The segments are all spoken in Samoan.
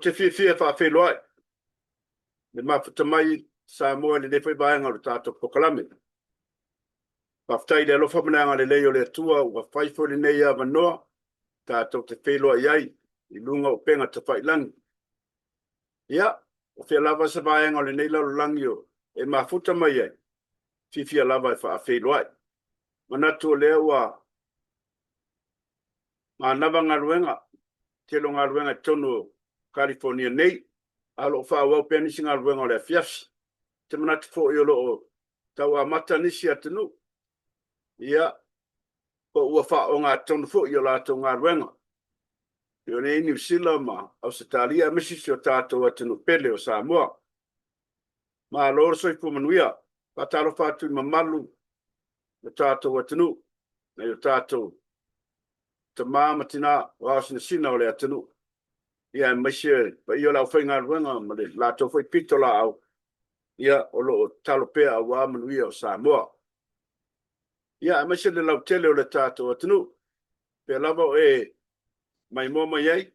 te fiafia e faafeiloai le mafuta mai Samoa i lenei foi vaega o le tatou polokalame. Faafetai i le alofa ma le agalelei o le Atua ua fai foi lenei avanoa tatou te feiloai ai i luga o upega tafailagi. Ia, o fea lava se vaega o lenei lalolagi o e mafuta mai ai, fiafia lava e faafeiloai. Manatu o lea ua manava galuega, tele o galuega i totonu o Kalifonia nei, a o lo o faaauau pea nisi galuega o le afiafi. Ou te manatu foi o lo o tau amata nisi atunuu, ia, po ua faaogatotonu foi i o latou galuega. E pei ona i ai Niu Sila ma Ausetalia aemaise si o tatou atunuu pele o Samoa. Malo le soifua manuia. Faatalofa atu i le mamalu o le tatou atunuu, nai o tatou tama ma tina o aosinasina o le atunuu, ia aemaise le paia o le aufaigaluega ma le latou foi pitolaau, ia o lo o tatalo pea aua manuia o Samoa. Ia aemaise le lautele o le tatou atunuu, pea lava o e maimoa mai ai,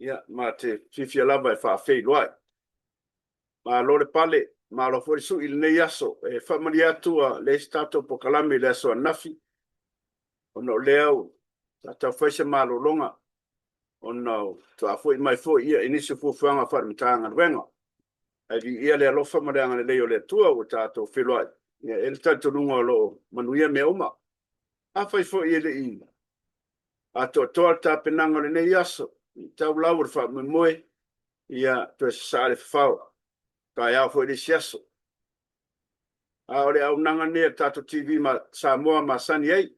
ia ma te fiafia lava e faafeiloai. Malo le pale, malo foi le sui i lenei aso. E faamalie atu ua leai se tatou polokalame i le aso ananafi, ona o lea ua sa taufai se malologa ona o faafoi mai foi ia i nisi o fuafuaga faale-Matagaluega. Ae viia le alofa ma le agalelei o le Atua ua tatou feiloai, ia e i ai le talitonuga o lo o manuia mea uma. Afai foi e le i atoatoa le tapenaga o lenei aso, i tau lau o le faamoemoe, ia toe sasaa le fafao, taeao foi i le isi aso. A o le auaunaga lenei a le tatou TV ma Samoa masani ai,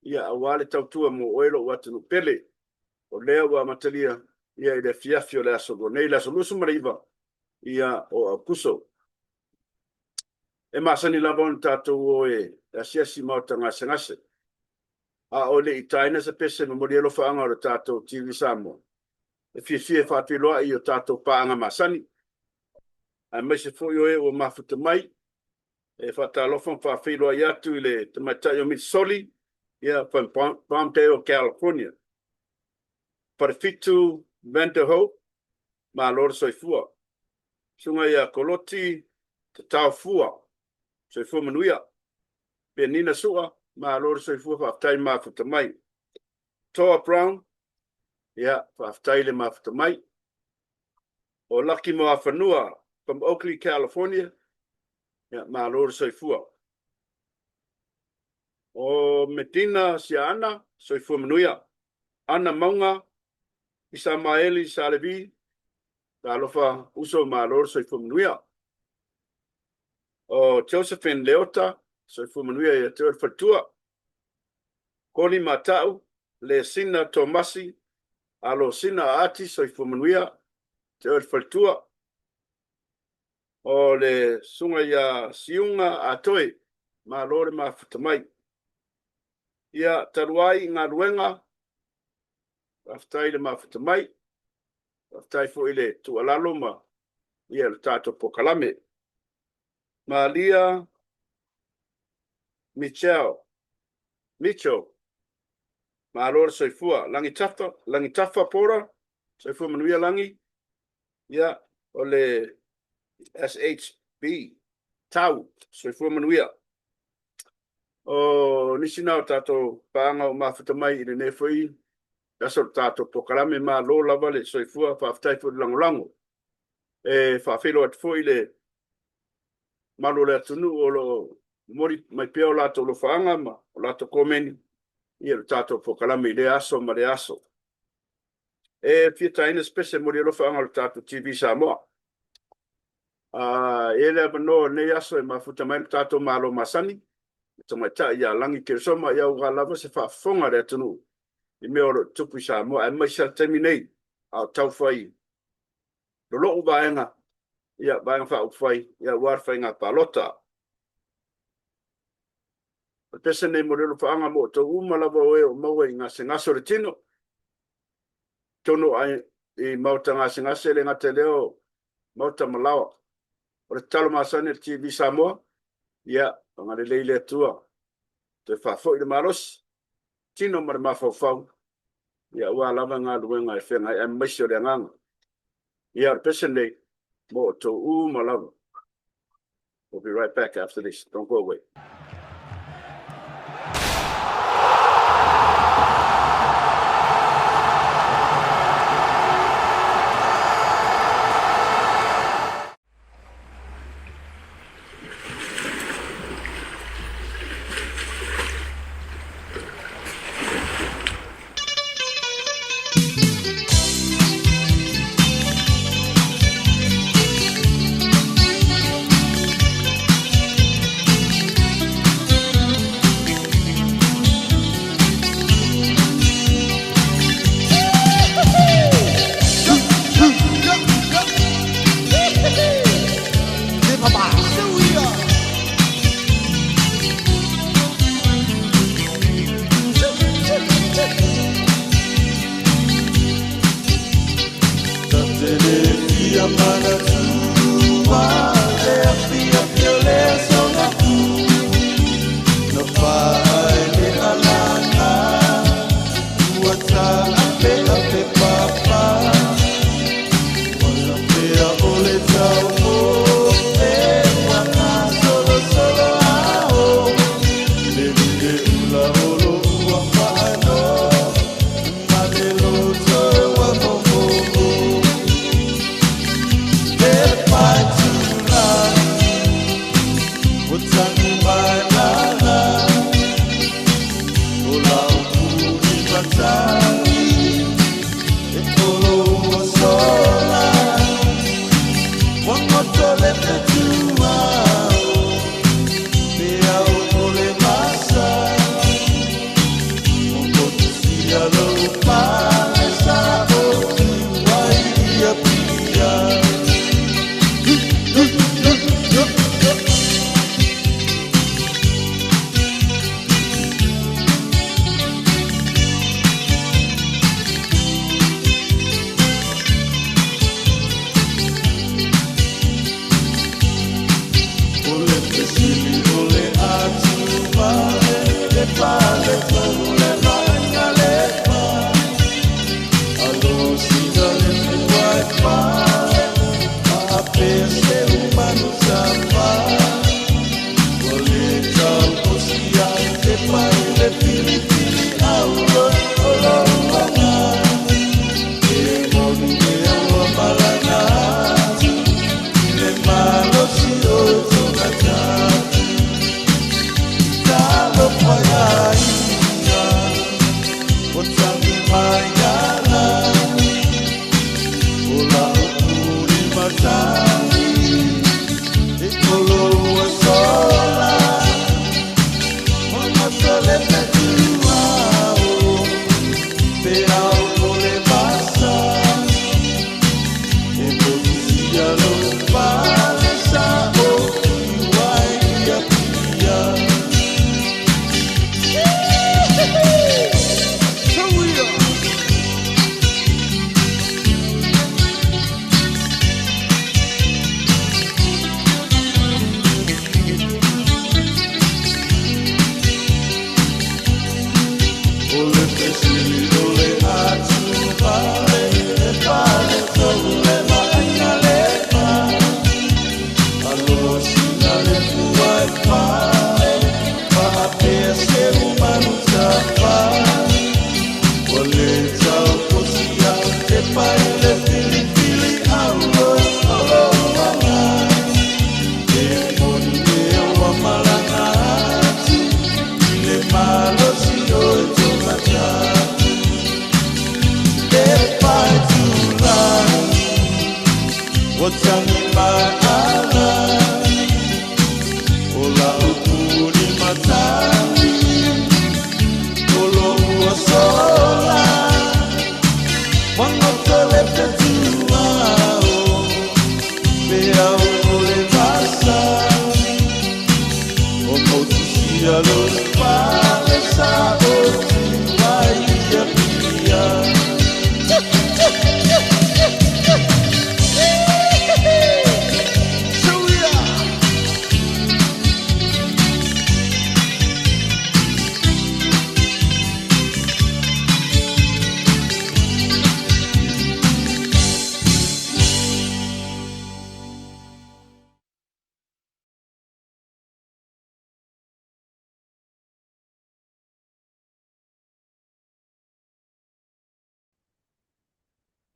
ia aua le tautua mo oe lou atunuu pele. O lea ua amatalia ia i le afiafi o le aso Lua nei, le aso 29 ia o Aokuso. E masani lava ona tatou o e asiasi i maota gasegase. A o le i taina se pese momoli alofaaga o le tatou TV Samoa, e fiafia e faafeiloai i o tatou paaga masani, aemaise foi o e ua mafuta mai. E faatalofa ma faafeiloai atu i le tamaitai o Missouri, ia, from Palmdale, California. Falefitu Vanderhoek, malo le soifua. Susuga ia Koloti Tataofua, soifua manuia. Penina Sua, malo le soifua, faafetai mafuta mai. Toa Brown, ia, faafetai le mafuta mai. O Lucky Moafanua from Oakley, California, ia, malo le soifua. O Medina Siaana, soifua manuia. Ana Mauga, Isamaeli Salevi, talofa uso, malo le soifua manuia. O Josephine Leota, soifua manuia ia te oe le faletua. Koli Matau, Lesina Tomasi, Alosina Aati, soifua manuia te oe le faletua. O le susuga ia Siuga Atoe, malo le mafuta mai. Ia, talu ai i galuega, faafetai le mafuta mai, faafetai foi i le tuualalo ma ia le tatou polokalame. Malia Mitchell, Mitchell, malo le soifua. Lagitafa, Lagitafa Pora, soifua manuia Lagi. Ia, o le SHB, Tau, soifua manuia. O nisi na o tatou paaga o mafuta mai i lenei foi aso o le tatou polokalame, malo lava le soifua, faafetai foi le lagolago. E faafeiloai atu foi le malu o le atunuu o lo o momoli mai pea o latou alofaaga ma o latou komeni i le tatou polokalame i lea aso ma lea aso. E fia taina se pese momoli alofaaga o le tatou TV Samoa. E i ai le avanoa o lenei aso e mafuta mai le tatou Malo masani, le tamaitai ia Lagi Keresoma, ia aua lava se faafofoga a le atunuu i mea o lo o tutupu i Samoa, aemaise lava le taimi nei a o taufai lolou vaega, ia, Vaega Faaupufai, ia, aua le faiga palota. O le pese nei mo le alofaaga mo outou uma lava o e o maua i gasegase o le tino, totonu i maota gasegase, e le gata i lea o maota ma laoa. O le tatalo masani a le TV Samoa, ia, agalelei le Atua, toe faafoi le malosi, tino ma le mafaufau, ia aua lava galuega e feagai aemaise o le agaga. Ia, o le pese lenei mo outou uma lava. We'll be right back after this. Don't go away.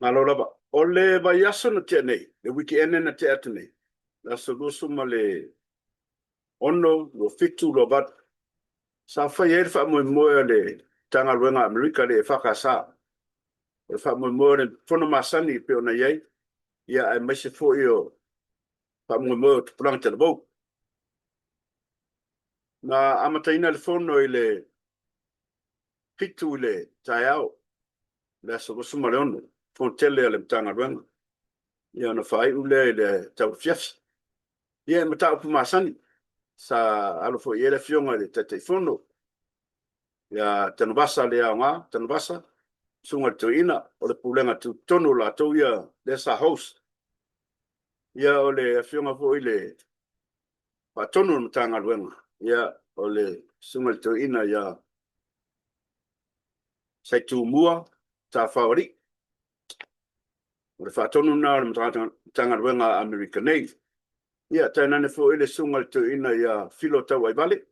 Malo lava. O le vaiaso na tea nei, le weekend na tea atu nei, le aso 26, 27, 28, sa fai ai le faamoemoe a le Matagaluega a Amerika le EFKS. O le faamoemoe o le fono masani e pei ona i ai, ia aemaise foi o faamoemoe o tupulaga talavou. Na amataina le fono i le 7 i le taeao, le aso 26, fono tele a le Matagaluega, ia ona faaiu lea i le tauafiafi. Ia e mataupu masani, sa alo foi i ai le Afioga i le Taitaifono, ia Tanuvasa Leaoga Tanuvasa, Susuga i le Toeaina o le Pulega Tutotonu o latou ia lea sa host. Ia o le Afioga foi i le Faatonu o le Matagaluega, ia o le Susuga i le Toeaina ia Saitumua Tafaoalii. O le faatonu lena o le Matagaluega a Amerika nei. Ia, tainane foi le susuga i le toeaina ia Filo Tauaivale,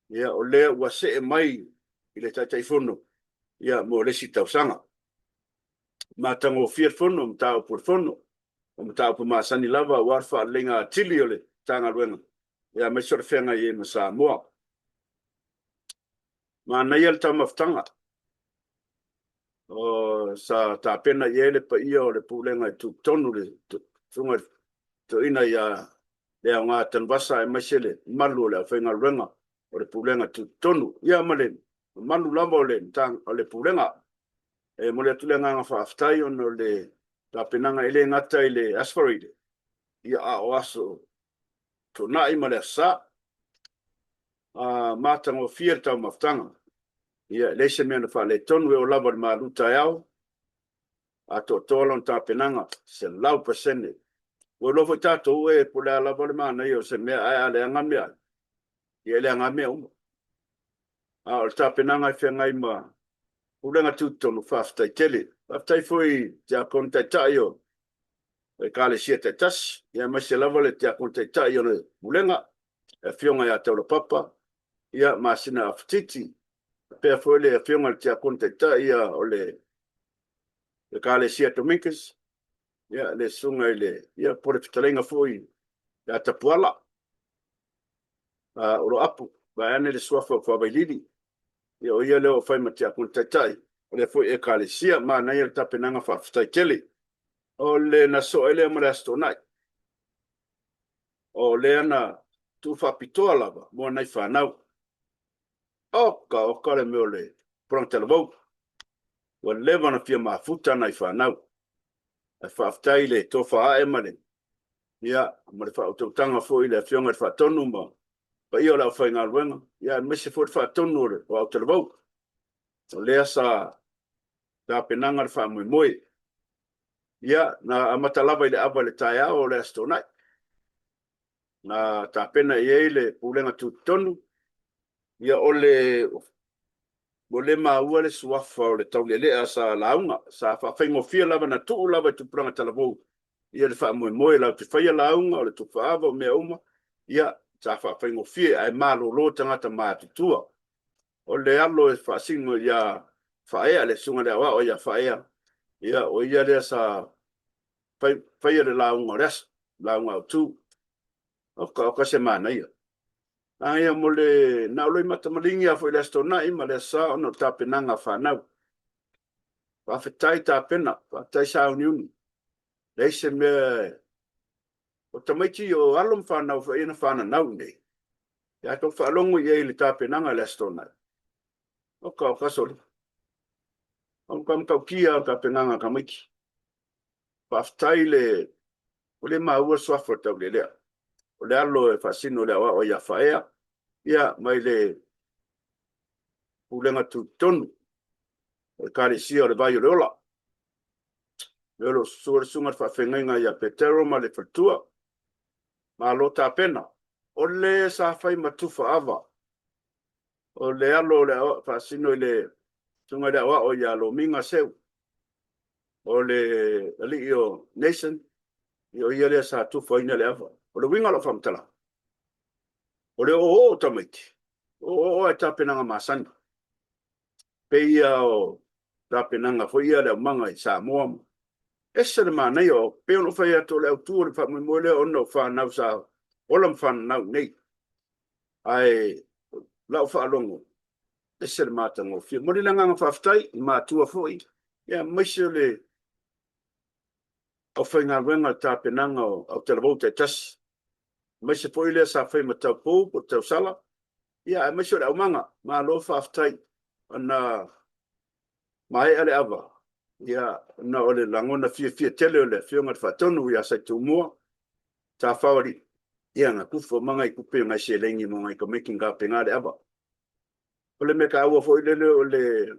ia, o lea ua see mai i le Taitaifono, ia, mo le isi tausaga. Matagofie le fono, mataupu o le fono, o mataupu masani lava aua le faaleleiga atili o le Matagaluega, ia, aemaise o le feagai ai ma Samoa. Manaia le taumafataga. O, sa tapena i ai le paia o le Pulega e tutotonu le Susuga i le Toeaina ia Leaoga Tanuvasa aemaise le mamalu o le aufaigaluega o le Pulega tutotonu, ia ma le mamalu lava o le o le Pulega. E momoli atu le agaga faafetai ona o le tapenaga e le gata i le Aso Faraile, ia a o aso Toonai ma le Aso Sa. A matagofie le taumafataga. Ia, e leai se mea na faaletonu, e oo lava i le malu taeao, atoatoa lona tapenaga, 100%. Ua iloa foi tatou e po o le a lava le manaia o se mea, ae a leaga meaai, ia e leaga lava mea uma. A o le tapenaga e feagai ma Pulega Tutotonu, faafetai tele. Faafetai foi i Tiakono Taitai o Ekalesia taitasi, aemaise lava le Tiakono Taitai o le Pulega, le Afioga ia Taulapapa, ia, Masina Afatiti, faapea foi le Afioga i le Tiakono Taitai o le Ekalesia Domingus, ia, le Susuga i le, ia, po o le fetalaiga foi ia Tapuala, Oloapu, vaeane le suafa o Fuavailili, ia, o ia lea o fai ma Tiakono Taitai o lea foi Ekalesia. Manaia le tapenaga, faafetai tele. O le na soe lea ma le Aso Toonai. O lea na tuufaapitoa lava mo nai fanau. Oka oka le mea o le pulaga talavou. Ua leva ona fia mafuta nai fanau. Ae faafetai i le tofa ae ma le, ia, ma le faautautaga foi i le Afioga i le Faatonu ma paia o le aufaigaluega, ia, aemaise foi le Faatonu o le Aotalavou. O lea sa tapenaga le faamoemoe. Ia, na amata lava i le ava i le taeao o le Aso Toonai. Na tapena i ai le Pulega Tutotonu. Ia, o le ua le maua le suafa o le Taulealea sa lauga, sa faafaigofie lava, na tuu lava i tupulaga talavou ia le faamoemoe latou te faia lauga, o le tufaava, o mea uma, ia, sa faafaigofie ae malolo tagata matutua. O le alo e faasino ia Faaea, le susuga i le aoao ia Faaea, ia, o ia lea sa fai, faia le lauga o le aso, lauga autu. Oka, oka se manaia. Aia mo le, na o Loimata Maligi lava foi i le Aso Toonai ma le Aso Sa ona o le tapenaga a fanau. Faafetai tapena, faafetai sauniuni. Leai se mea, o tamaiti o alo ma fanau foi ia na fananau i inei. Ia tou faalogo i ai i le tapenaga i le Aso Toonai. Oka, oka sole. O ka matautia o le tapenaga a tamaiti. Faafetai le, ua le maua le suafa o le Taulealea. O le alo e faasino i le aoao ia Faaea, ia, mai le Pulega Tutotonu o Ekalesia o le Vai o le Ola. O lo o susua le susuga i le faafeagaiga ia Petero ma le faletua. Malo tapena. O le sa fai ma tufa ava, o le alo o le faasino i le susuga i le aoao ia Lomiga Seu, o le alii o Nathan, ia o ia lea sa tufaina le ava. O le uiga o lau faamatalaga, o le oooo o tamaiti, o oooo lava i tapenaga masani. Pei ia o Tapenaga foi ia a le aumaga i Samoa. Ese le manaia o, pei ona ou fai atu o le autu o le faamoemoe lea ona o fanau sa ola ma fananau i inei. Ae lau faalogo, ese le matagofie. Momoli le agaga faafetai i matua foi, ia aemaise o le aufaigaluega o le tapenaga o autalavou taitasi, aemaise foi lea sa fai ma taupou po o tausala, ia aemaise o le aumaga. Malo faafetai ona maea le ava, ia ona o le lagona fiafia tele o le Afioga i le Faatonu ia Saitumua, Tafaoalii, ia na tufa uma nai tupe nai seleni mo nai tamaiti na tapena le ava. O le mea taua foi lele o le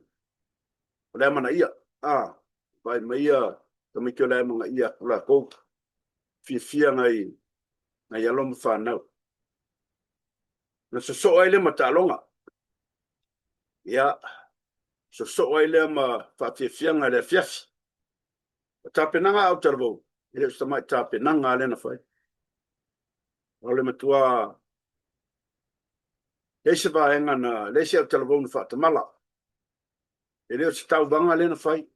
o le amanaia, a vaai mai ia tamaiti o le amanaia atu latou, fiafia nai nai alo ma fanau. Na sosoo ai lea ma taaloga, ia, sosoo ai lea ma faafiafiaga i le afiafi. O tapenaga a Autalavou, e le o se tamai tapenaga lava lea na fai. O le matua leai se vaega na, leai se Autalavou na faatamala. E le o se tauvaga lea na fai,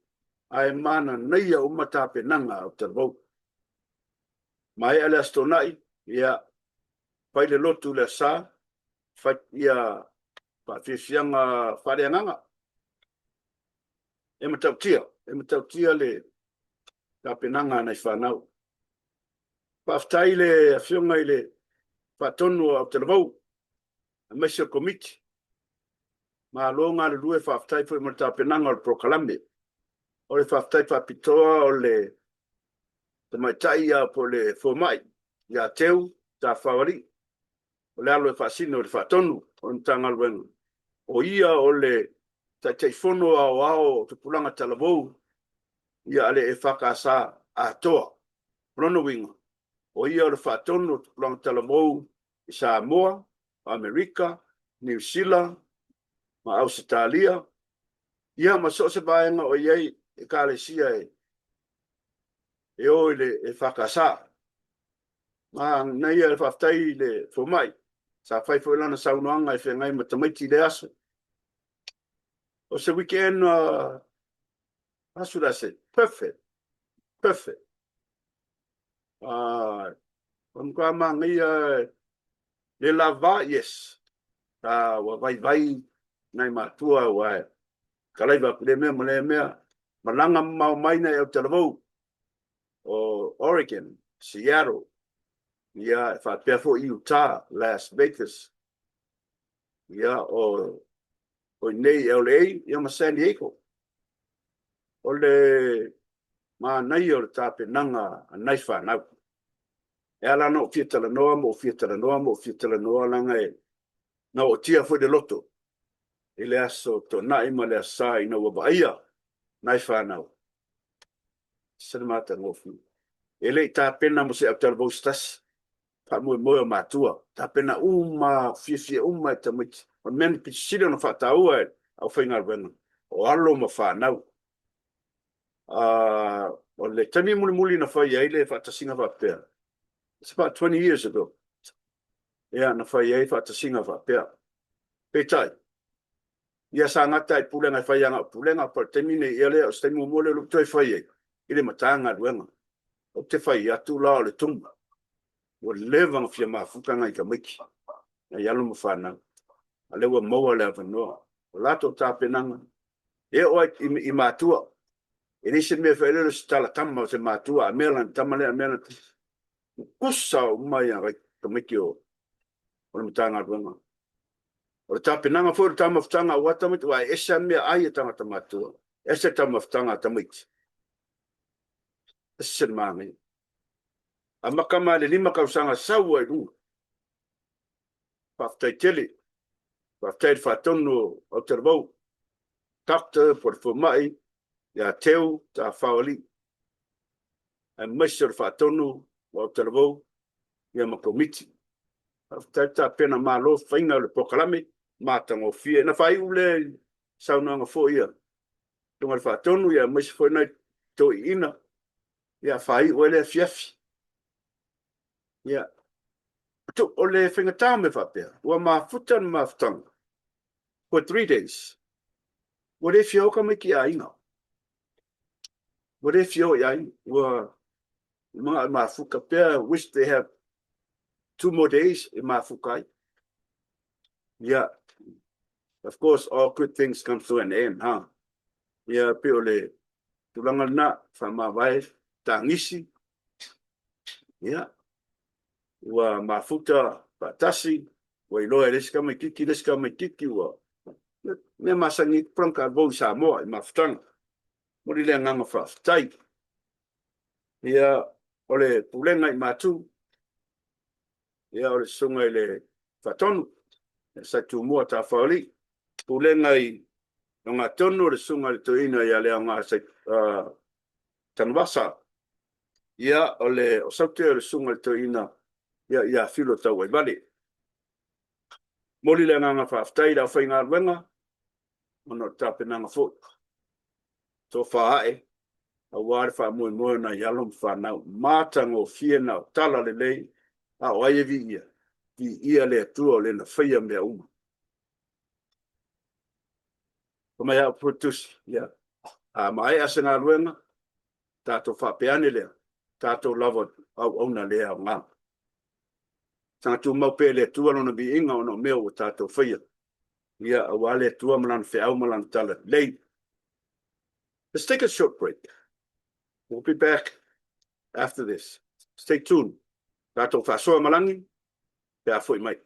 ae mananaia uma tapenaga a Autalavou. Maea le Aso Toonai, ia, fai le lotu i le Aso Sa, fai ia faafiafiaga faaleagaga. E matautia, e matautia le tapenaga a nai fanau. Faafetai i le Afioga i le Faatonu o Autalavou, aemaise o le Komiti. Malo galulue, faafetai foi mo le tapenaga o le polokalame. O le faafetai faapitoa o le tamaitai ia po o le fomai ia Teu Tafaoalii, o le alo e faasino i le Faatonu o le Matagaluega, o ia o le Taitaifono Aoao o Tupulaga Talavou ia a le EFKS atoa. O lona uiga, o ia o le Faatonu o Tupulaga Talavou i Samoa, Amerika, Niu Sila ma Ausetalia, ia ma so o se vaega o i ai Ekalesia e o i le EFKS. Manaia le faafetai i le fomai, sa fai foi lana saunoaga e feagai ma tamaiti i lea aso. O se weekend, how should I say, perfect, perfect. Ua matua manaia le lava, yes. Sa ua vaivai nai matua ua e kalaiva atu i lea mea ma lea mea. Malaga mamao mai nai Autalavou o Oregon, Seattle, ia e faapea foi Utah, Las Vegas, ia o o i inei i LA ia ma San Diego. O le manaia o le tapenaga a nai fanau. E ala ona ou fia talanoa ma ou fia talanoa ma ou fia talanoa leaga e na ootia foi le loto i le Aso Toonai ma le Aso Sa ina ua vaaia nai fanau. Se le matagofie. E le i tapena mo se autalavou se tasi. Faamoemoe o matua. Tapena uma, fiafia uma e tamaiti. O le mea na pito sili ona faataua e le aufaigaluega, o alo ma fanau. O le taimi mulimuli na fai ai le faatasiga faapea, it's about 20 years ago, ia, na fai ai faatasiga faapea. Peitai, ia sa gata i pulega e fai ana pulega, po o le taimi nei, ia lea, o se taimi muamua lea o lea ua toe fai ai i le Matagaluega. Ou te fai atu la o le tumu, ua leva ona fia mafuta nai tamaiti, nai alo ma fanau, a lea ua maua le avanoa. O latou tapenaga, e oo ai i matua, e leai se mea foi lele o se talatama o se matua, a mea lana tama lea, a mea lana tama. Tutusa uma ia tamaiti o le Matagaluega. O le tapenaga foi o le taumafataga aua tamaiti, aua e ese lava meaai a tagata matutua, ese le taumafataga a tamaiti. Ese le manaia. Amata mai le 5 tausaga sau ai i luga. Faafetai tele. Faafetai i le faatonu o Autalavou, Doctor po o le fomai ia Teu Tafaoalii, aemaise o le faatonu o Autalavou ia ma Komiti. Faafetai le tapena, malo faiga o le polokalame, matagofie. Na faaiu lea i saunoaga foi a Afioga i le Faatonu ia aemaise foi nai toeaiina, ia faaiu ai le afiafi. Ia, o le faigata mea faapea, ua mafuta le mafutaga for 3 days. Ua le fia o tamaiti i aiga. Ua le fia o i ai, ua manao e mafuta pea, wish they have 2 more days e mafuta ai. Yeah. Of course, all good things come to an end, huh? Ia, pei o le tulaga lena, faamavae, tagisi, ia, ua mafuta faatasi, ua iloa e le isi tamaitiiti le isi tamaitiiti, ua mea masani ai tupulaga talavou i Samoa i mafutaga. Momoli le agaga faafetai. Ia, o le pulega i Matu, ia, o le susuga i le Faatonu, Sa Tumua Tafaolii, pulega i Ogatotonu, o le susuga i le Toeaina ia Leaoga Tanuvasa. Ia, o le o Saute o le susuga i le Toeaina ia Filo Tauaivale. Momoli le agaga faafetai i le aufaigaluega ona o le tapenaga foi, tofa ae aua le faamoemoe o nai alo ma fanau. Matagofie na o tala lelei, a o ai e viia? Viia le Atua o le na faia mea uma. Fai mai au tusi, ia, a maea se galuega, tatou faapea ane lea, tatou lava auauna le aoga. Saga tumau pea i le Atua lona viiga ona o mea ua tatou faia, ia, aua le Atua ma lana feau ma lana tala lelei. Let's take a short break. We'll be back after this. Stay tuned. Tatou faasoa malagi pe a foi mai.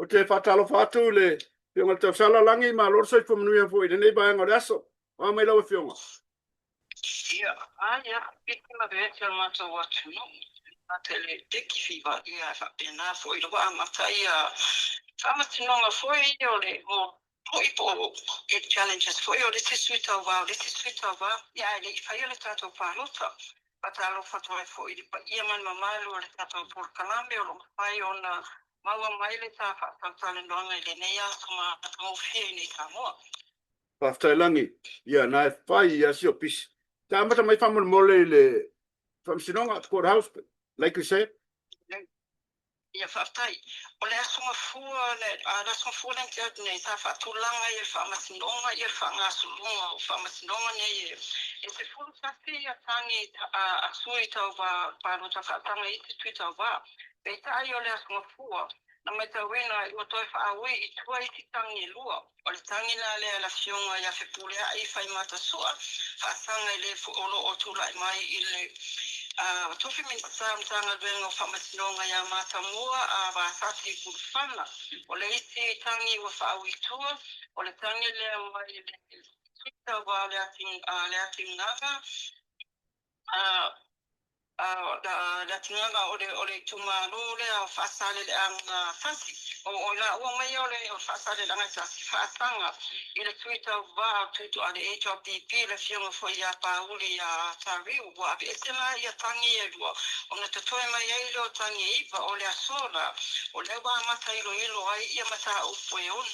te faatalofa atu i le Afioga i le Tausala Lagi, malo le soifua manuia foi i lenei vaega o le aso. O a mai lau Afioga? Ia, aia, piki ma vete o le matou atunuu, mata i le deki fiva, ia, e faapena foi lava amata ia faamasinoga foi ia o le mo foi po o challenges foi o le isi sui tauva o le isi sui tauva, ia, ae le i faia le tatou palota. Faatalofa atu ai foi i le paia ma le mamalu o le tatou polokalame o lo o mafai ona maua mai le ta faatalatalanoaga i lenei aso matagofie i nei Samoa. Faafetai Lagi, ia na e fai ia si opisi. Te amata mai faamolemole i le Faamasinoga, Court House, like you said. Ia faafetai. O le Aso Gafua, le Aso Gafua lea na tea atu nei, sa faatulaga ai e le Faamasinoga ia le faagasologa o Faamasinoga nei e 11 ia tagi a sui tauva o le palota faataga i isi sui tauva. Peitai o le Aso Gafua, na matauina ai ua toe faaui i tua isi tagi e lua. O le tagi la lea a le Afioga ia Fepuleai Faimatasoa, faasaga i le o lo o tulai mai i le Tofi Minisita o Matagaluega o Faamasinoga ia Matamua a Vasasi Pulufana. O le isi tagi ua faaui i tua, o le tagi lea mai le Sui Tauva o Leatigaga, Leatigaga o le itumalo lea o Faasaleleaga Tasi, o i laua mai o le Faasaleleaga Tasi, faasaga i le Tui Tauva o Tutu a le HRPP, le Afioga foi ia Pauli ia Tariu. Ua aveese la ia tagi e lua, ona totoe mai ai lea o tagi e iva o le aso la, o lea ua amata iloilo ai ia mataupu e ono.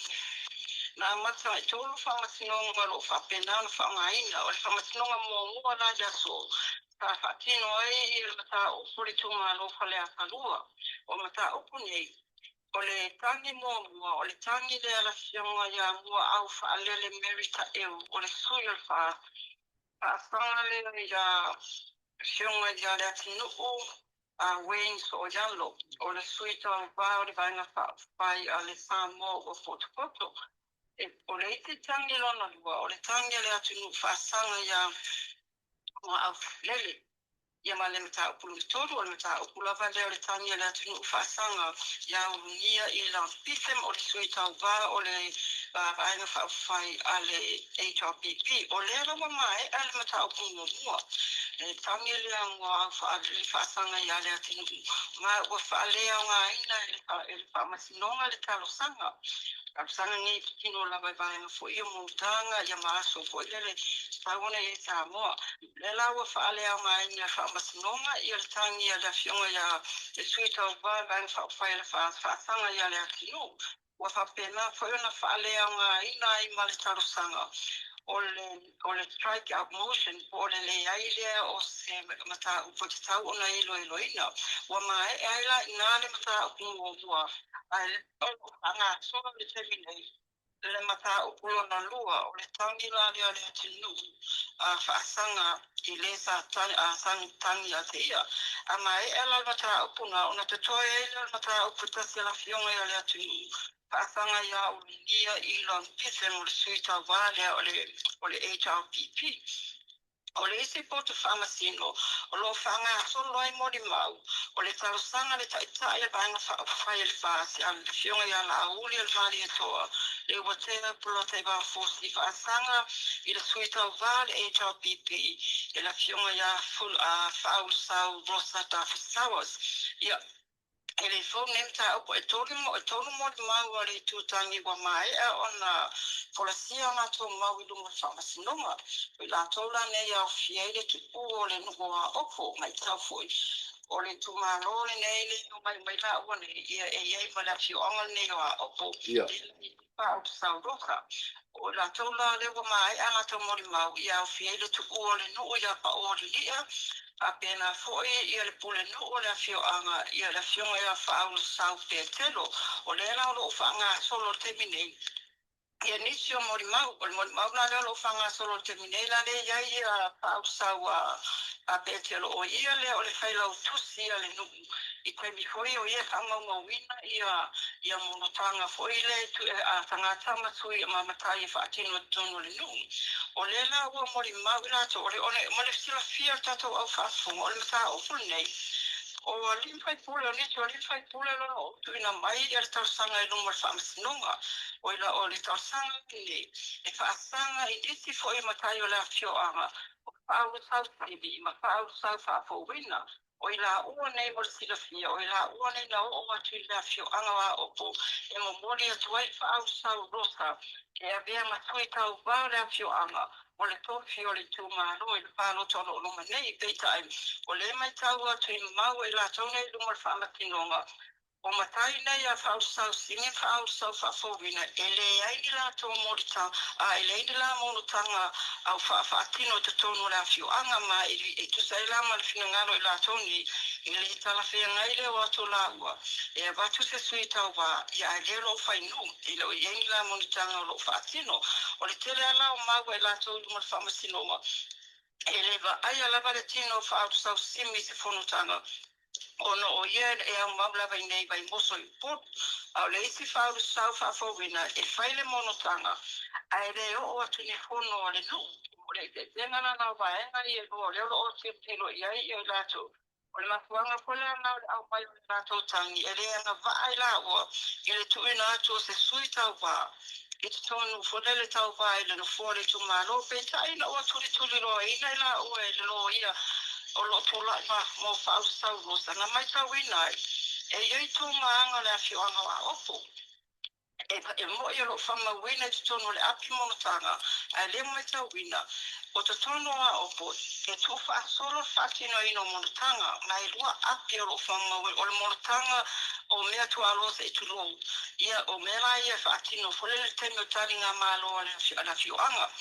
Na amata e tolu faamasinoga o lo o faapena ona faaaogaina. O le faamasinoga muamua la i le aso, sa faatino ai le mataupu i le itumalo Faleata 2. O mataupu nei, o le tagi muamua, o le tagi lea a le Afioga ia Muaau Faalele Mary Taeu, o le sui o le faasaga lea ia Afioga ia Leatinuu Wayne Sooialo, o le sui tauva o le Vaega Faaupufai a le Samoa ua Potopoto. O le isi tagi lona lua, o le tagi a le atunuu faasaga ia Muaau Faalele. Ia ma le mataupu lona tolu, o le mataupu lava lea o le tagi a le atunuu faasaga ia Ulugia i Lampife, o le sui tauva o le Vaega Faaupufai a le HRPP. O lea la ua maea le mataupu muamua, le tagi lea Muaau Faalele faasaga ia Leatinuu, ma ua faaleaogaina e le Faamasinoga le talosaga. Talosaga nei tino lava i vaega foi o monotaga ia ma aso foi lele tatau ona i ai Samoa. O lea la ua faaleaogaina e le Faamasinoga ia le tagi a le Afioga ia le Sui Tauva i Vaega Faaupufai a le Faasaga ia Leatinuu. Ua faapena foi ona faaleaogaina ai ma le talosaga o le o le strike out motion po o le leai lea o se mataupu e tatau ona iloiloina. Ua maea ai la i ina le mataupu muamua, ae o lo o faagasolo i le taimi nei le mataupu lona lua, o le tagi la lea a le atunuu a faasaga i le sa tagi ia te ia. A maea la le mataupu na, ona totoe ai lea o le mataupu e tasi a le Afioga ia le atunuu faasaga ia Ulugia i Lona mo le sui tauva lea o le HRPP. O le isi poto faamasino o lo o faagasolo ai molimau, o le talosaga a le Taitai o le Vaega Faaupufai a le FAST, a le Afioga ia Laauli Malietoa Leuatea Polataivao Fosi, faasaga i le sui tauva a le HRPP, e le Afioga ia Faaulesau Rosa Tafi Sowers. Ia, e le fou nei mataupu, e tolu molimau a le itu tagi ua maea ona folasia latou mau i luma o le Faamasinoga. O i latou la nei e aofia ai le tupu o le nuu o Aopo, matau foi o le itumalo lenei le omai mai laua nei, ia e i ai ma le afioaga lenei o Aopo. Faaulesau Rosa. O i latou la lea ua maea latou molimau, ia aofia ai le tupu o le nuu ia Pao o Lilia, faapena foi ia le pulenuu o le afioaga, ia le Afioga ia Faaulesau Petelo. O lea la o lo o faagasolo i le taimi nei ia nisi o molimau. O le molimau la lea o lo o faagasolo i le taimi nei la lea i ai ia Faaulesau a Petelo, o ia lea o le failautusi a le nuu i taimi foi o ia faamaumauina ia monotaga foi le a tagata ma sui ma matai e faatino i totonu o le nuu. O lea la ua molimau i latou, o le ma le silafia o le tatou au faafofoga, o le mataupu lenei. O alii ma faipule, o nisi o alii ma faipule o lo o tuuina mai le talosaga i luma o le Faamasinoga. O i la o le talosaga lenei e faasaga i nisi foi matai o le afioaga o Faaulutau Sili ma Faaulutau Faafouina. O i laua nei mo le silafia, o i laua nei na oo atu i le afioaga o Aopo e momoli atu ai Faaulutau Rosa e avea ma sui tauva o le afioaga mo le tofi o le itumalo i le palota o lo o loma nei. Peitai, o lea e matau atu i mau a i latou nei i luma o le Faamasinoga, o matai nei a Faaulutau Sili ma Faaulutau Faafouina e leai ni latou molita, a e leai ni la monotaga au faafaatino i totonu o le afioaga, ma e tusa ai la ma le finagalo o i latou nei, e le talafeagai le o atu o laua e avatu se sui tauva, ia ae lea o lo o fai nuu, e le o i ai ni la monotaga o lo o faatino. O le tele lava la o mau a i latou i luma o le Faamasinoga, e le vaaia lava le tino o Faaulutau Simi i se fonotaga, ona o ia e aumau lava i nei Vaimoso i Upolu. A o le isi Faaulutau Faafouina e fai le monotaga ae le oo atu i ni fono a le nuu. O le eseesega lena o vaega ia e lua, o lea o lo o tilotilo i ai i latou. O le mafuaaga foi lena o le aumai o le latou tagi, e le agavaa i laua i le tuuina atu o se sui tauva i totonu foi lele tauva i le nofoa o le itumalo. Peitai ina ua tulituliloaina i laua e le loia o lo o tulai ma mo Faaulutau Rosa, na matauina ai e i ai tumaaga o le afioaga o Aopo e mo'i o lo o faamauina i totonu o le api monotaga, ae lea matauina o totonu o Aopo e tuufaasolo le faatinoina o monotaga, ma e lua api o lo o faamauina, o le monotaga o mea tuaaloa se i tulou, ia o mea la ia e faatino foi lele i le taimi o taligamalo a le afioaga,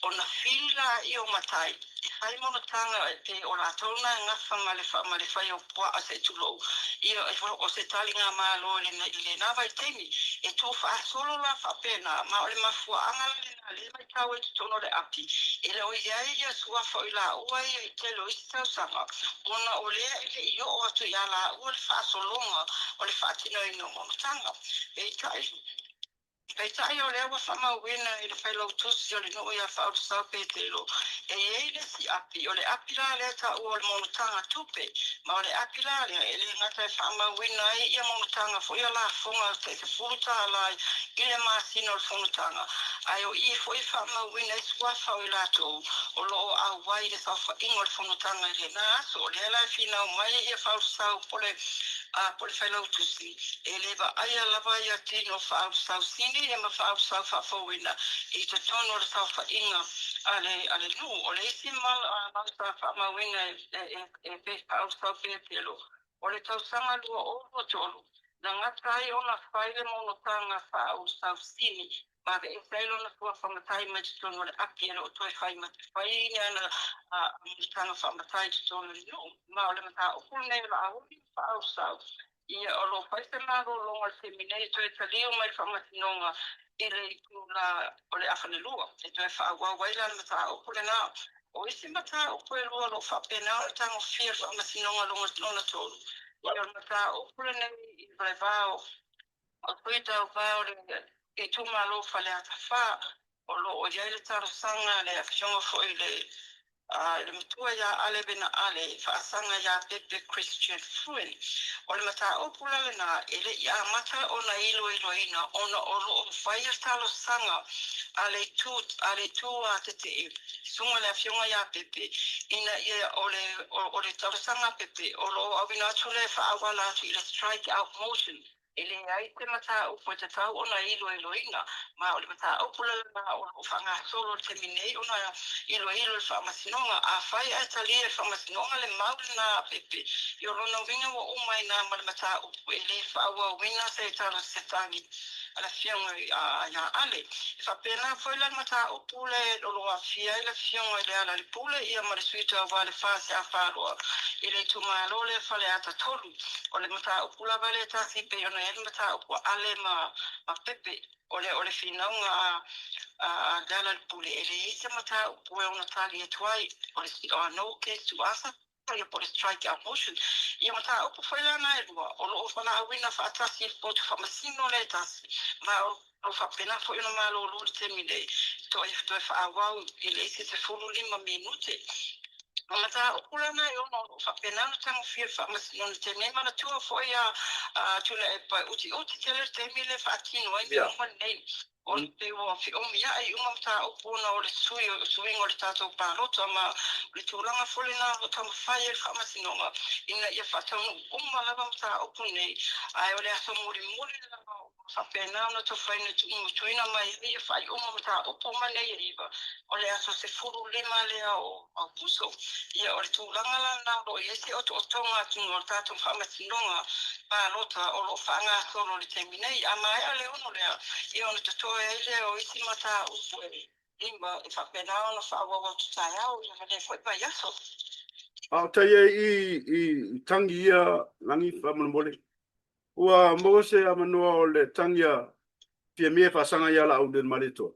ona fili laia o matai e fai monotaga pe o latou na e gafa ma le ma le fai o puaa se i tulou, ia o se taligamalo i lena vaitaimi. E tuufaasolo la faapena, ma o le mafuaaga la lena lea e matau ai i totonu o le api, e le o i ai ia suafa o i laua ia i tele o isi tausaga, ona o lea e le i oo atu ia laua le faasologa o le faatinoina o monotaga. Peitai, Peitai o lea ua faamauina i le Failautusi o le nuu ia Faaulutau Petelo, e i ai le isi api, o le api la lea e taua o le monotaga tupe, ma o le api la lea e le gata e faamauina ai ia monotaga foi ia lafoga tai $10 i le masina o le fonotaga, ae o i foi e faamauina ai suafa o i latou o lo o auai i le saofaiga o le fonotaga i lena aso. O lea la e finau mai ia Faaulutau po le po le Failautusi, e le vaaia lava ia tino Faaulutau Sili ma Faaulutau Faafouina i totonu o le saofaiga a le a le nuu. O le isi mau sa faamauina e Faaulutau Petelo, o le tausaga 2023, na gata ai ona fai le monotaga Faaulutau Sili ma aveese ai lona suafa matai mai totonu o le api, e le o toe fai fai ni ana monotaga faamatai i totonu o le nuu. Ma o le mataupu lenei o Laauli ma Faaulutau, ia o lo o fai se malologa i le taimi nei e toe taliu mai le Faamasinoga i le itula o le afanelua e toe faaauau ai la le mataupu lena. O isi mataupu e lua o lo o faapena ona tagofia e le Faamasinoga lona tolu, ia o le mataupu lenei i le va o Sui Tauva o le itumalo o Faleata 4, o lo o i ai le talosaga a le afioga foi i le matua ia Ale Vena Ale e faasaga ia Pepe Christian Fruen. O le mataupu la lena e le i amata ona iloiloina ona o lo o fai le talosaga a le itu a le itu a tetee susuga le afioga ia Pepe ina ia o le o le talosaga a Pepe o lo o auina atu lea e faaauala atu i le strike out motion. E leai se mataupu e tatau ona iloiloina, ma o le mataupu la lena o lo o faagasolo i le taimi nei ona iloilo e le Faamasinoga. Afai ae talia e le Faamasinoga le mau lena a Pepe, ia o lona uiga ua uma ai na ma le mataupu e le faaauauina se tala se tagi a le Afioga ia Ale. E faapena foi la le mataupu lea o lo o aafia ai le Afioga i le Lealailepule ia ma le Sui Tauva i le FSA Faloa i le itumalo lea Faleata 3. O le mataupu lava lea e tasi e pei ona i ai le mataupu a Ale ma Pepe, o le o le finauga a Lealailepule, e leai se mataupu e ono tali atu ai, o le no case to answer, ia po o le strike out motion. Ia mataupu foi la na e lua, o lo o valaauina faatasi i le Kooti Faamasino lea e tasi, ma o lo o faapena foi ona malolo i le taimi nei, toe faaauau i le isi 15 minute. O mataupu lana e ono o lo o faapena ona tagofia e le Faamasinoga i le taimi nei. Manatua foi a Tuilaepa e utiuti tele le taimi lea e faatino ai mea uma nei. O le pei ua feomiai uma mataupu ona o le sui suiga o le tatou palota ma o le tulaga foi lena o lo o taumafai ai le Faamasinoga ina ia faataunuu uma lava mataupu nei, ae o le aso mulimuli lava ua faapena ona tofaina tuuina mai ai ia faaiuga o mataupu uma nei e 9, o le aso 15 lea o Aokuso. Ia, o le tulaga la lena o lo o i ai se otootoga atu o le tatou Faamasinoga Palota o lo o faagasolo i le taimi nei. A maea le 6 lea, ia ona totoe ai lea o isi mataupu e 5 e faapena ona faaauau atu taeao ia ma lea foi vaiaso. A o tai ai i tangi ia Lagi faamolemole. Ua maua se avanoa o le tangi a Fiamē e faasaga ia Laauli o le Malietoa.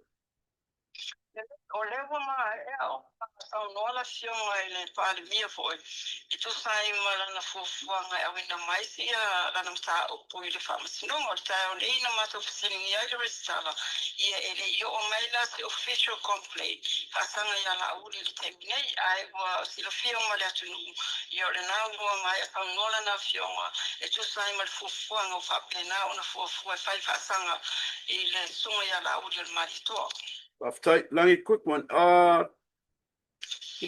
O lea ua maea ona saunoa le Afioga i le Palemia foi e tusa ai ma lana fuafuaga e auina mai sia lana mataupu i le Faamasinoga. O le taeao nei na matou fesiligia ai le Resitala, ia e le i oo mai la se official complaint faasaga ia Laauli i le taimi nei, ae ua silafia uma e le atunuu, ia o lena ua maea saunoa lana Afioga e tusa ai ma le fuafuaga ua faapena ona fuafua e fai faasaga i le susuga ia Laauli o le Malietoa. Faafetai. Lagi, quick one. Ua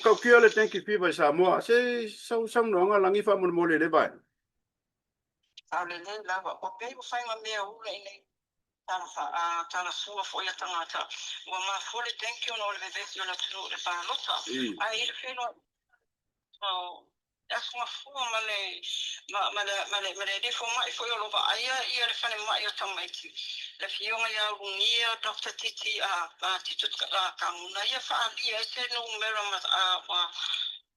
tautia le dengue fever i Samoa. Se sau saunoaga Lagi faamolemole i le vaega. Sao lelei lava. Ua pei ua fai ma mea ula i nei tala talasua foi a tagata. Ua mafua le dengue ona o le vevesi o le atunuu i le palota. Ae i le feiloaiga o le Aso Gafua ma le ma le ma le ma le alii fomai foi o lo o vaaia ia le falemai o tamaiti, le Afioga ia Ulugia Doctor Titi a Tito Kaguna ia faaalia ai se numera ma ua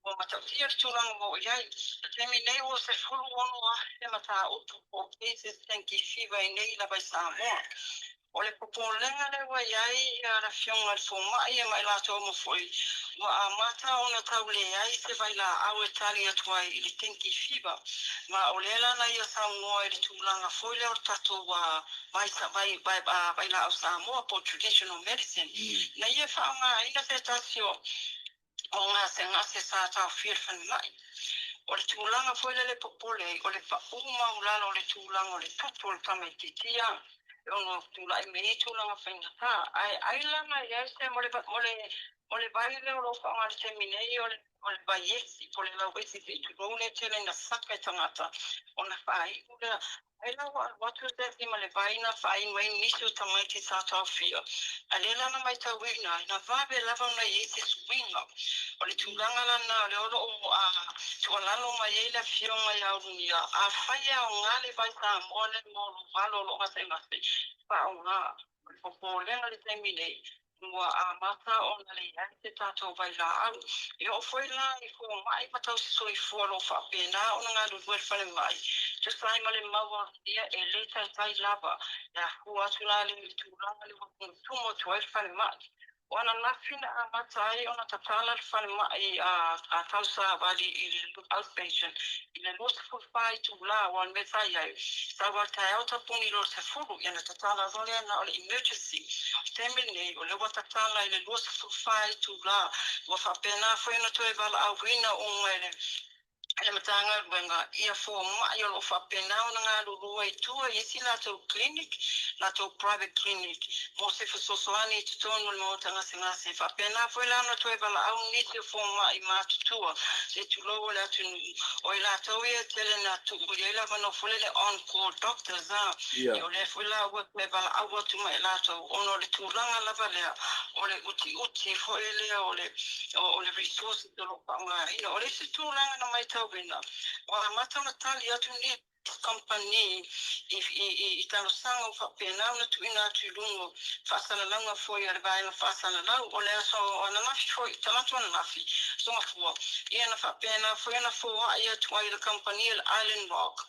ua matautia le tulaga ua oo i ai. I le taimi nei ua 16,000 mataupu po o cases dengue fever i nei lava i Samoa. O le popolega lea ua i ai le Afioga i le Fomai ma i latou uma foi, ua amata ona tau leai se vailaau e tali atu ai i le dengue fever. Ma o lea la na ia saunoa i le tulaga foi lea o le tatou vai vai vailaau Samoa po o traditional medicine, na ia faaaogaina se tasi o o gasegase sa taofia i le falemai. O le tulaga foi lele e popole ai, o le paʻū maualalo o le tulaga o le toto o le tamaitiiti e ono tulai mai ai tulaga faigata. Ae ai la na i ai se mo le mo le mo le vai lea o lo o faaaoga i le taimi nei o le o le vaiesi po o le lauesi se i tulou lea e tele ina saka e tagata ona faaiu lea. Ai la ua alu atu le afi ma le vai na faainu ai nisi o tamaiti sa taofia. A lea la na maitauina ai, na vave lava ona i ai se suiga. O le tulaga la lena o lea o lo o tuualalo mai ai le Afioga ia Ulugia, afai e aoga le vai Samoa lea mo lou alo o lo o gasegase, faaaoga. O le popolega i le taimi nei, ua amata ona leai se tatou vailaau. E oo foi la i fomai ma tausisoifua o lo o faapena ona galulue i le falemai, tusa ai ma le mau aronia e le taitai lava e afua atu la i le tulaga lea ua tumutumu atu ai le falemai. O ananafi na amata ai ona tatala le falemai a Tausavali i le outpatient i le 24 itula aua o le mea sa i ai, sau lava i le taeao tapuni loa i le 10, ia ona tatala loa lea na o le emergency. O le taimi lenei, o lea ua tatala i le 24 itula, ua faapena foi ona toe valaauina uma e le le Matagaluega ia fomai o lo o faapena ona galulue i tua i isi latou clinic, latou private clinic mo se fesoasoani i totonu o le maota gasegase. E faapena foi la ona toe valaau nisi o fomai matutua se i tulou o le atunuu, o i latou ia e tele na tuu i ai le avanoa foi lele on call doctors a, ia o lea foi la ua toe valaau atu ma i latou ona o le tulaga lava lea o le utiuti foi lea o le o le resources o lo o faaaogaina. O le isi tulaga na maitauina, ua amata ona tali atu nisi kamupani i talosaga ua faapena ona tuuina atu i luga o faasalalauga foi a le vaega faasalalau. O le aso ananafi foi, talaatu ananafi, aso Gafua, ia na faapena foi ona foai atu ai le kamupani a le Island Rock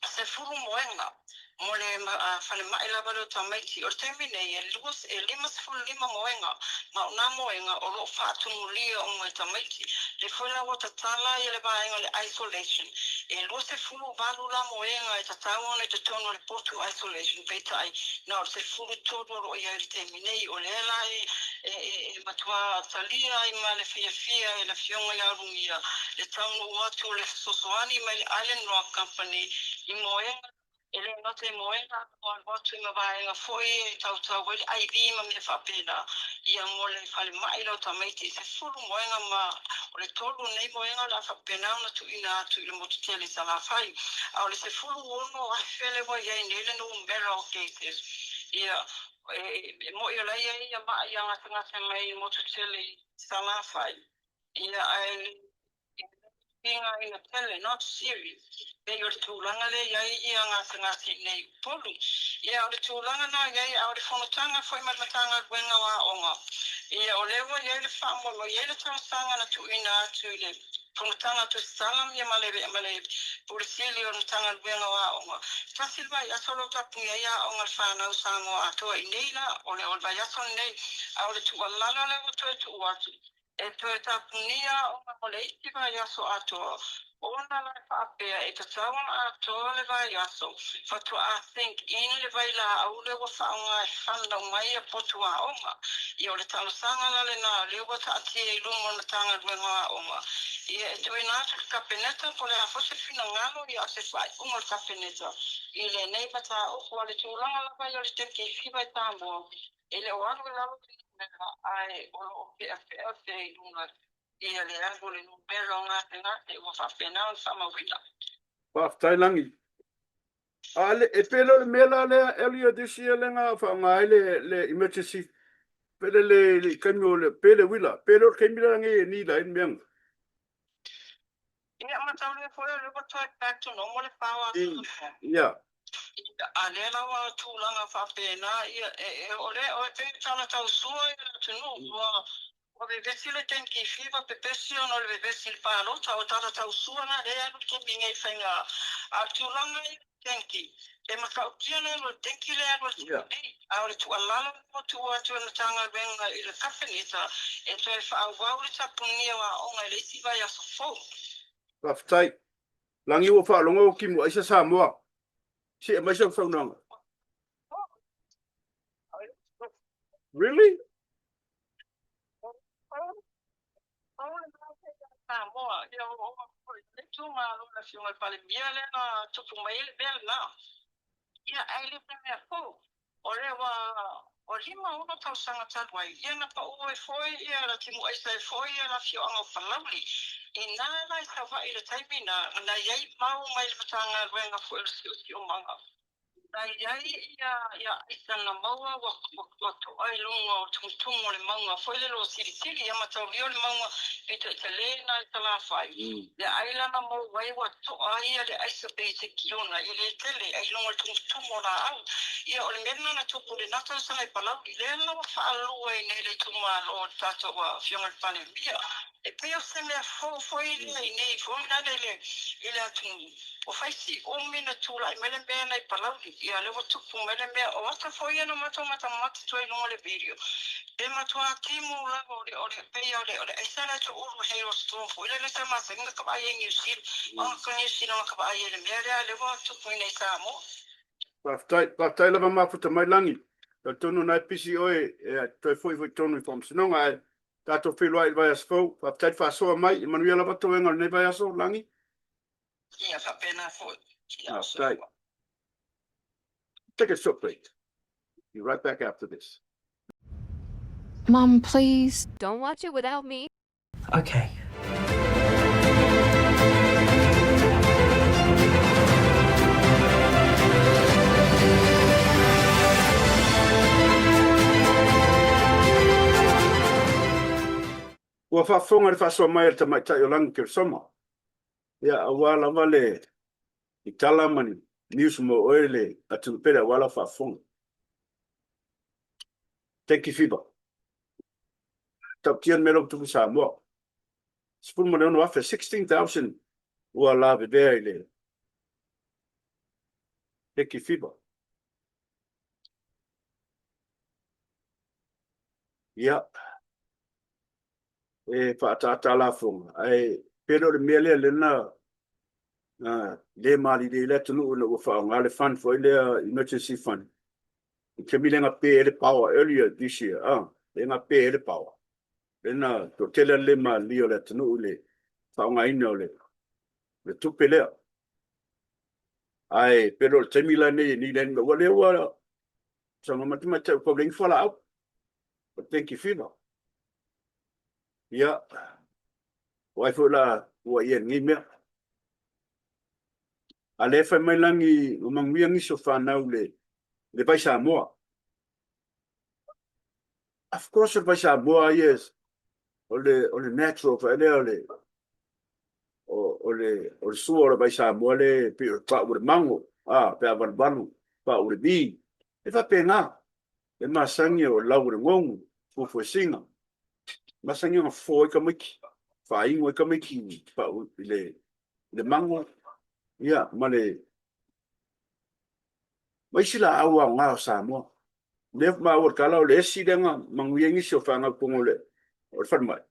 10 moega. Mo le falemai lava lea o tamaiti. O le taimi nei, e 55 moega, ma o nā moega o lo o faatumulia uma e tamaiti. Lea foi la ua tatala ia le vaega o le isolation, e 28 la moega e tatau ona i totonu o le potu isolation, peitai, na o le 13 o lo o i ai i le taimi nei. O lea la e matua talia ai ma le fiafia e le Afioga ia Ulugia le taunuu atu o le fesoasoani mai le Island Rock Company i moega. E le gata i moega a ua alu atu i ma vaega foi e tautau ai le IV ma mea faapena, ia mo le falemai lau tamaiti i 10 moega ma o le tolu o nei moega o le a faapena ona tuuina atu i le motu tele i Salafai. A o le 16,000 lea ua i ai nei le numera o cases, ia e mo'i o la e i ai ia ma'i a gasegase mai i le motu tele i Salafai, ia ae le Tigaina tele, not serious, pei o le tulaga lea i ai ia gasegase i inei i Upolu. Ia o le tulaga na i ai, a o le fonotaga foi ma le Matagaluega o Aoga, ia o lea ua i ai le faamoemoe, e i ai le talosaga na tuuina atu i le fonotaga tusitala ia ma le ma le Pule Sili o le Matagaluega o Aoga, tasi le vaiaso o lo o tapuni ai aoga a le fanau Samoa atoa i inei la, o le o le vaiaso lenei, a o le tuualalo lea ua toe tuu atu, E toe tapunia aoga mo le isi vaiaso atoa, ona la e faapea e tatau ona atoa le vaiaso faatoa sink in le vailaau lea ua faaaoga e fanau mai ia potu aoga. Ia o le talosaga la lena o lea ua taatia i luma o le Matagaluega o Aoga, ia e tuuina atu i le Kapeneta po o le a foi se finagalo ia o se faaiuga o le Kapeneta i lenei mataupu. A o le tulaga lava ia o le dengue fever i Samoa, E le o alu i lalo le numera ae o lo o peapea pea i luga ia le alu o le numera o gasegase ua faapena ona faamauina. Faafetai Lagi. A le, e pei o le mea la lea earlier this year lea na faaaoga ai le, le emergency pe le le le taimi o le pe le uila pe le o le taimi la nei e nila ai le mea na. Ia mataulia foi o lea ua toe back to normal le power a Samoa. Ia. A lea la ua tulaga faapena, ia, e, e, o lea, o e pei e tala tausua ia le atunuu, ua, ua vevesi le dengue fever, pepesi ona o le vevesi i le palota, o tala tausua la lea e alu i le taimi nei i faiga, a o le tulaga ia i le dengue, e matautia le alu a le dengue lea e alu i le taimi nei, a o le tuualalo lea ua tuu atu e le Matagaluega i le Kapeneta e toe faaauau le tapunia o aoga i le isi vaiaso fou. Faafetai. Lagi ua faalogo o timu aisa Samoa. See aumai sau saunoaga. Really? Samoa, ia o o le itumalo o le Afioga i le Palemia lea na tupu mai ai le mea lena. Ia, ae le o se mea fou. O lea ua ua 56 tausaga talu ai, ia na pau ai foi ia le timuaisa ai foi ia le afioaga o Palauli. Inā la i Savaii i le taimi na, na i ai mau mai le Matagaluega foi o le Siosiomaga. Na i ai ia ia aisa na maua ua ua to'a i luga o tumutumu o le mauga foi lele o Silisili, ia mataulia o le mauga pito i tele lena i Salafai. Le ai la na maua ai ua to'a ia le aisa pei se kiona e le tele ai luga o le tumutumu o laau. Ia o le mea lena na tupu i lena tausaga i Palauli, lea la ua faalua ai nei le itumalo o le tatou Afioga i le Palemia. E pei o se mea fou foi lea i nei foi lale i le atunuu. Ua fai si umi na tulai mai le mea lena i Palauli, ia lea ua tupu mai le mea. O ata foi ia na matou matamata atu ai i luga o le video, e matua timu lava o le, o le, pei o le, o le aisa lea toulu hailstorm foi lele sa masani ona ka vaai ai i Niu Sila, o ka Niu Sila na ka vaai ai i le mea lea, lea ua tupu i nei i Samoa. Faafetai, faafetai lava mafuta mai Lagi. Talitonu na e pisi oe e toe foi foi tonu i faamasinoga ae tatou feiloai i le vaiaso fou. Faafetai le faasoa mai, e manuia lava toega o lenei vaiaso, Lagi. Ia faapena foi. Ia Faafetai. Take a short break. Be right back after this. Mum, please. Don't watch it without me. Okay. Ua faafofoga i le faasoa mai a le tamaitai o Lagi Kersoma. Ia, aua lava le i tala ma ni news mo oe le atunuu pele aua lau faafofoga. Thank you Fiba. Tautia le mea lea ua tupu i Samoa. 16,000, 16,000 ua lavevea i le Thank you Fiba. Ia, e faaataataa lafoga, ae pe le o le mea lea lea na le malilie ai le atunuu ina ua faaaoga le fund foi lea, emergency fund, i le taimi lea na pe ai le power earlier this year, lea na pe ai le power, lea na toatele le le malilie o le atunuu i le faaaogaina o le tupe lea. Ae pe le o le taimi la lenei e nili ai, ua lea ua saunoa mai le tamaitai ua tau leai ni fualaau, o le dengue fever. Ia, o ai foi la ua i ai lenei mea. A lea fai mai lagi ua manuia nisi o fanau le le vai Samoa. Of course o le vai Samoa ia o le natural foi lea o le o le o le sua o le vai Samoa le pei o le pau o le mago, a pe a valuvalu, pau o le vi. E faapena, e masani o lau o le gogu, fuafuasina. Masani ona fofo ai tamaiti, faainu ai tamaiti i pau i le mago, ia, ma le ma isi laau aoga o Samoa. Lea maua le tala o le esi lea na manuia ai nisi o fanau tonu o le falemai.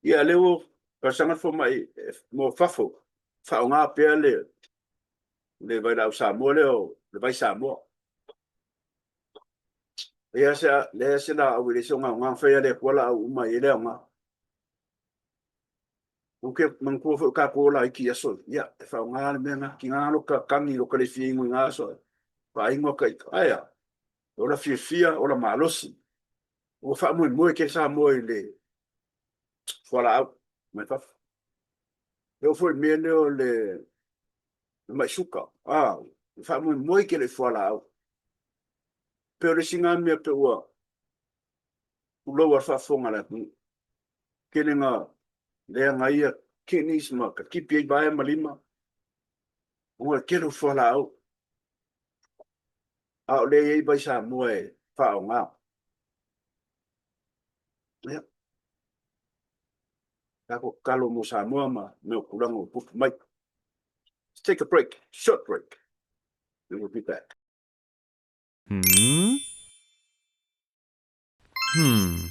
Ia, lea ua talosaga le fomai mo fafo, faaaoga pea le vailaau Samoa lea o le vai Samoa. Leai se laau e leai se ogaoga, fai lava e le Atua laau uma e i ai le aoga. Ou te manatua foi o tatou ola iti i aso ia, e faaaoga le mea lena, tiga lota tagi i lota le fia inu i na aso, faainu ata ita, ae a, ola fiafia, ola malosi. Ua faamoemoe tele Samoa i le fualaau mai fafo. E oo foi i le mea lea o le mai suka, a, e faamoemoe tele i fualaau. Pei o le isi lena mea pei ua pulou a le faafofoga a le atunuu. Tele na leaga ia kidneys ma katipi ai vae ma lima, ona o le tele o fualaau. A o lea e i ai vai Samoa e faaaoga. Ia. Tatou tatalo mo Samoa ma mea o tulaga ua tupu mai. Let's take a break, short break. Then we'll be back. Hmm? Hmm.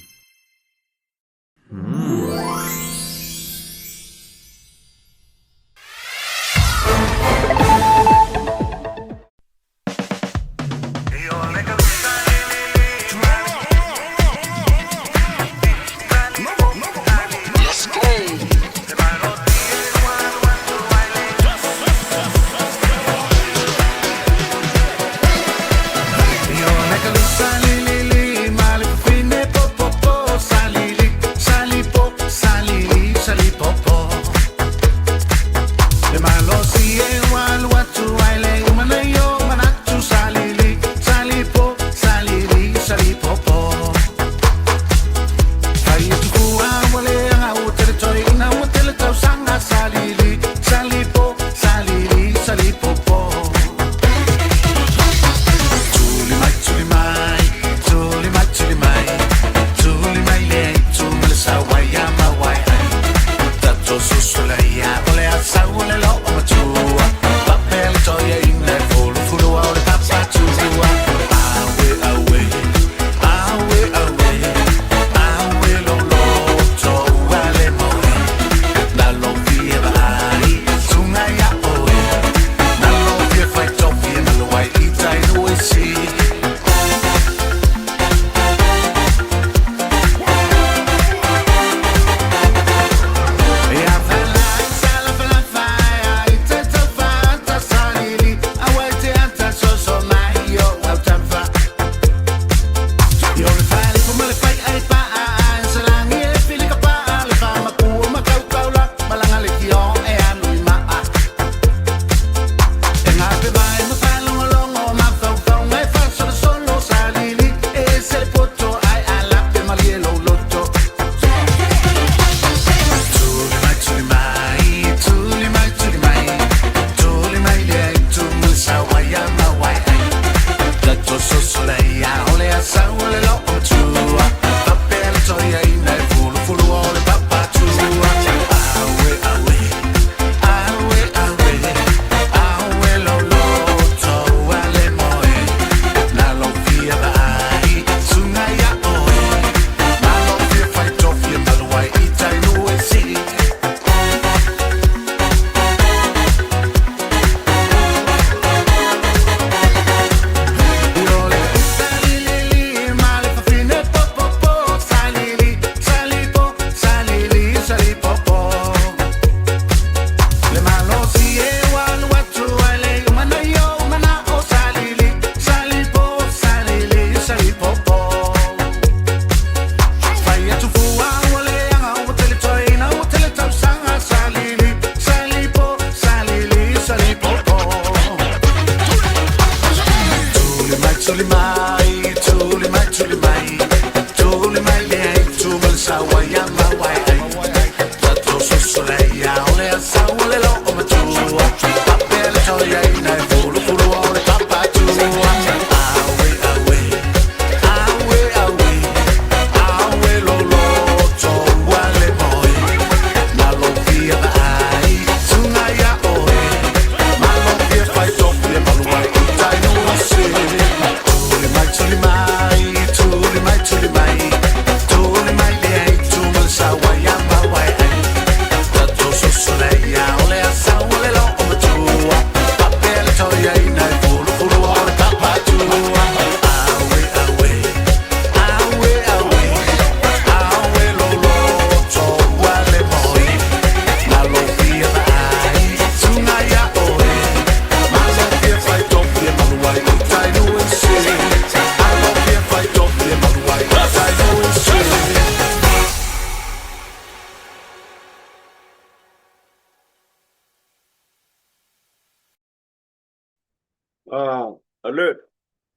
Uh, alert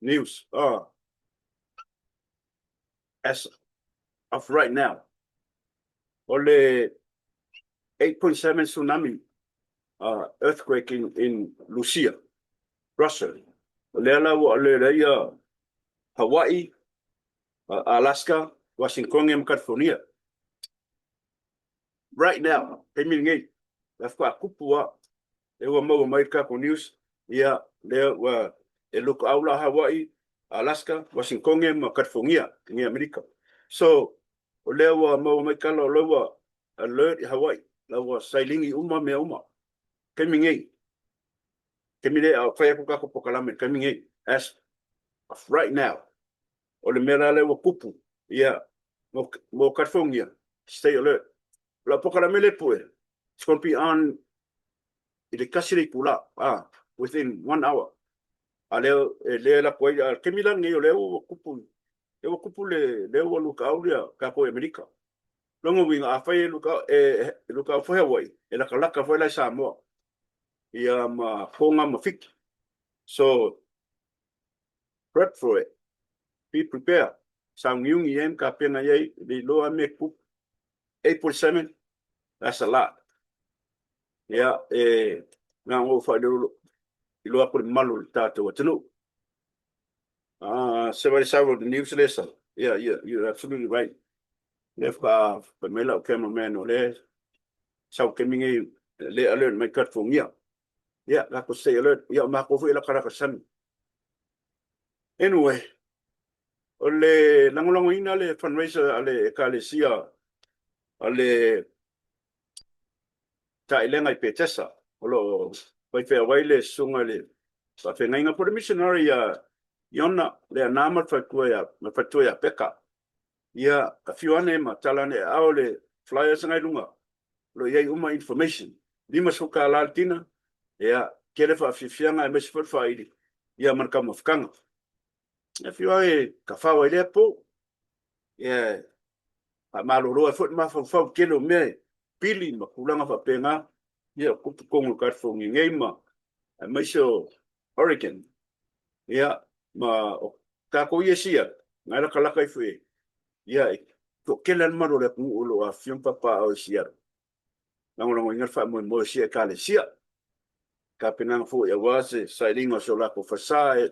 news uh, as of right now o le 8.7 tsunami uh, earthquake in, in Lucia, Russia. O lea la ua alert ai ia Hawaii, uh, Alaska, Washington ma California. Right now, taimi lenei, la faatoa tupu lava, lea ua maua mai le tatou news, ia, lea ua e look-au la Hawaii, Alaska, Washington ma California i nei Amerika. So, o lea ua maua mai tala o lea ua alert i Hawaii, la ua sailini uma mea uma. Taimi nei, taimi lea a fai atu tatou polokalame i le taimi nei, as of right now, O le mea la lea ua tupu, ia, mo, mo California, stay alert. O lau polokalame lea pue, it's going to be on i le kasi le itula, ah, within one hour. A lea, e lea lako ai, a taimi la lenei o lea ua tupu, lea ua tupu le, lea ua lukau ia tatou i Amerika. Lona uiga, afai e lukau, e, e lukau foi Hawaii, e lakalaka foi la i Samoa, ia ma Tonga ma Fiti. So, Prep for it. Be prepared. Sauniuni ai ma tapena i ai, le iloa mea e tutupu. 8.7, that's a lot. Ia, e na ona ou faailoilo iloa atu le mamalu o le tatou atunuu. Ah, se vai sau o le news lea sa. Yeah, yeah, you're absolutely right. Lea faatoa fai mai lau cameraman o lea sau taimi nei lea alert mai California. Ia, tatou stay alert. Ia, o matou foi e latalata sami. Anyway, o le lagolagoina le fundraiser a le Ekalesia a le Taailega i Petesa, o lo o faifeau ai le susuga i le faafeagaiga po o le missionary ia Iona Leaana ma le faletua ia, ma le faletua ia Peka. Ia, afio ane ma tala ane e aao le flyers na i luga, o lo o i ai uma information. $50 le tina, ia, tele faafiafiaga aemaise foi le faaili, ia ma le taumafataga. Afio ane ka fao ai lea po, ia, faamalolo ai foi le mafaufau i tele o mea e pili ma tulaga faapena, ia, tupu tonu i California nei ma aemaise o Oregon, ia, ma o tatou ia sia, na e latalata ifo i, ia, e toatele lava le mamalu o le atunuu o lo o afifio ma papaaao i Seattle. Lagolagoina le faamoemoe o sia Ekalesia. Tapenaga foi aua se sailiga o si o latou falesa e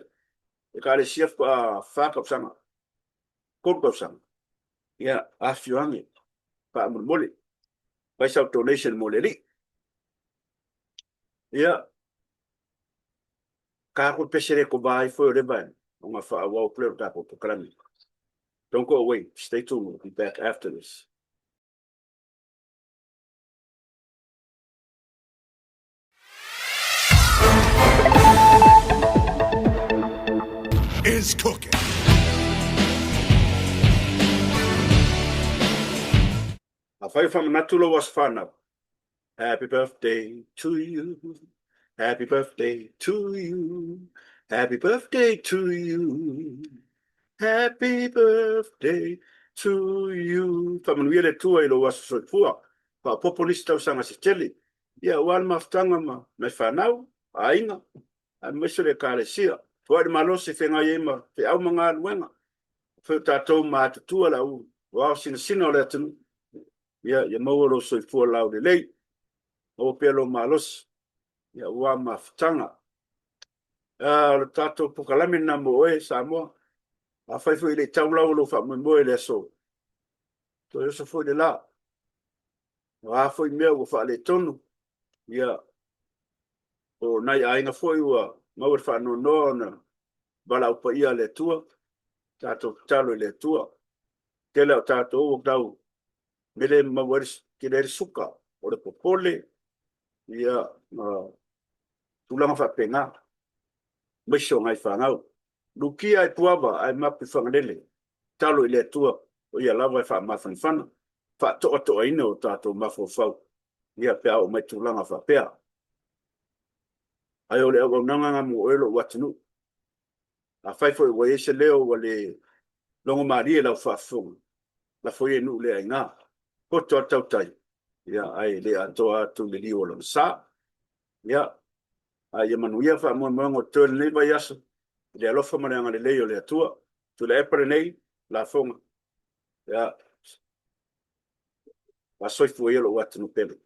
Ekalesia faatoa fa tausaga, tolu tausaga. Ia, afifio ane, faamolemole, fai sau donation mo le Alii. Ia, ka koe pese le kova ai foi o le vaega ona faaauau atu lea o le tatou polokalame. Don't go away, stay tuned, we'll be back after this. Is cooking. Afai o faamanatu lou aso fanau, Happy birthday to you, happy birthday to you, happy birthday to you, happy birthday to you. Faamanuia le Atua i lou aso soifua, faaopoopo nisi tausaga se tele, ia aua le mafutaga ma nai fanau, aiga, aemaise o le Ekalesia. Foai le malosi e feagai ai ma feau ma galuega. Afai o tatou matutua le au ao sinasina o le atunuu, ia, ia maua lou soifua laulelei, maua pea lou malosi, ia aua mafutaga. O le tatou polokalame lena mo oe, Samoa. Afai foi e le i tau lau o lou faamoemoe i le aso, toe oso foi le la. O a foi mea ua faaletonu, ia, o nai aiga foi ua maua le faanoanoa ona valaau paia a le Atua, tatou tatalo i le Atua. Tele o tatou ua tau mele ma maua ai le tele ai le suka, o le popole, ia, ma tulaga faapena, aemaise o nai fanau. Lukia i Puava ae mapu i Fagalele, tatalo i le Atua o Ia lava e faamafanafana, faatoatoaina o tatou mafaufau, ia pe a oo mai tulaga faapea. Ae o le auaunaga lena mo oe lou atunuu. Afai foi ua i ai se leo ua le logomalie i lau faafofoga, lafo ia i nuu le aina. Poto lava le tautai, ia, ae le atoa atu i le liu o lona sa. Ia, a ia manuia faamoemoega o totoe o lenei vaiaso i le alofa ma le agalelei o le Atua. Tuilaepa lenei lafoga, ia, faasoifua ia lou atunuu pele.